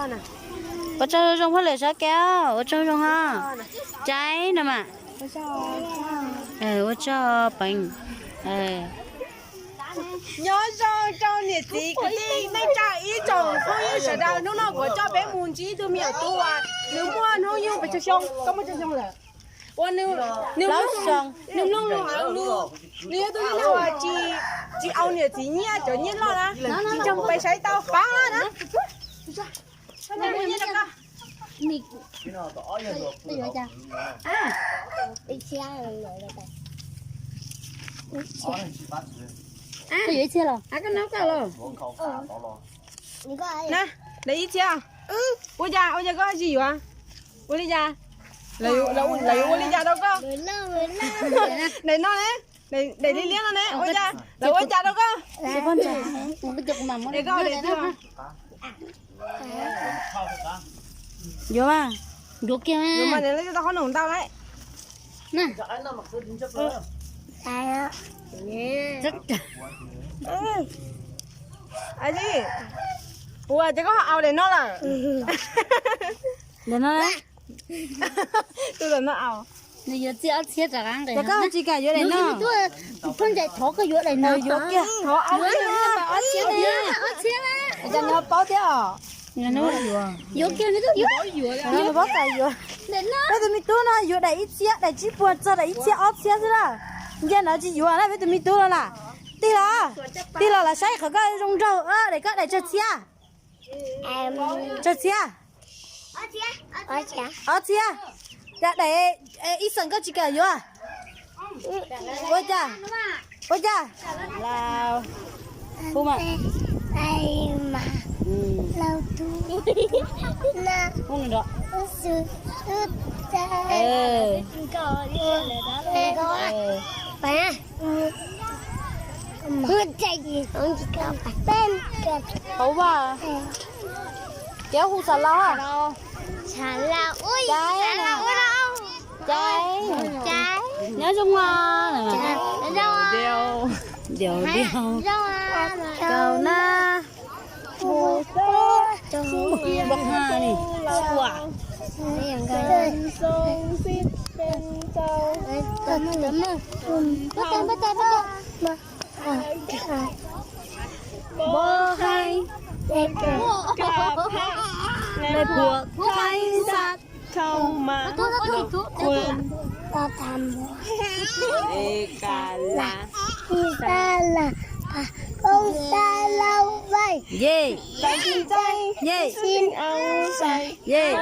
Ua tsaug zoo zoo hauj lwm sab kev, ua tsaug zoo os. Cai no mas. Ua tsaug peev. Nyob zoo rau niam txiv kwv tij neej tsa ib tsoom phooj ywg sawv daws, hnub no kuv coj peb mus ntsib ib tug me nyuam tub uas nws muaj hnub nyoog pes tsawg xyoo, koj muaj tsawg xyoo lawm? Ua nws, nws mloog, nws mloog nws, nws yog tus neeg uas tsis, tsis au niam txiv nyiaj, cov nyiaj loj na, tsis nco pes saib tau pab na. Koj yuav ib txhiab los? Na, daim ib txhiab. Ua cas, ua cas koj tsis yuav? Ua li cas? Lawv yuav ua li cas rau koj? Daim no ne, daim liab liab no ne, ua cas lawv ua cas rau koj? Es koj daim twg? Yuav mas, yuav kiag mas, nws tau qhob noom ntau lawm. Ua cas koj ho au daim no lawm? Daim no, tus ntawm no au. Nws yuav txij ob txhiab rov qab nqis. Ces koj tsis kam yuav daim no? Thov ncaim thov koj yuav daim no. Yuav kiag, thov au, ob txhiab, ob txhiab. Cas nws ho paub thiab os? Yuav kiag, nws paub tas yuav. Peb tus me tub no yuav daim ib txhiab, daim tsib puas txog daim ib txhiab ob txhiab xwb na. Nce no tsis yuav na peb tus me tub no na. Tig los, tig los lawv saib qhov koj zoo nraug, daim koj daim tsawg txhiab? Tsawg txhiab? Ob txhiab. Cas daim ib xeem koj tsis kam yuav? Ua cas? Ua cas? Hu mas. Hauv vaj, ces hu xam laus. Cai, cai, nyob zoo os. Diaus diaus, kaus na. Nais Phuam Thaib Xaj Khau Mas Khuam. Ê Ka Las, Koob Xab Lauj Vaij, Yej, Yej, Yej, Yej.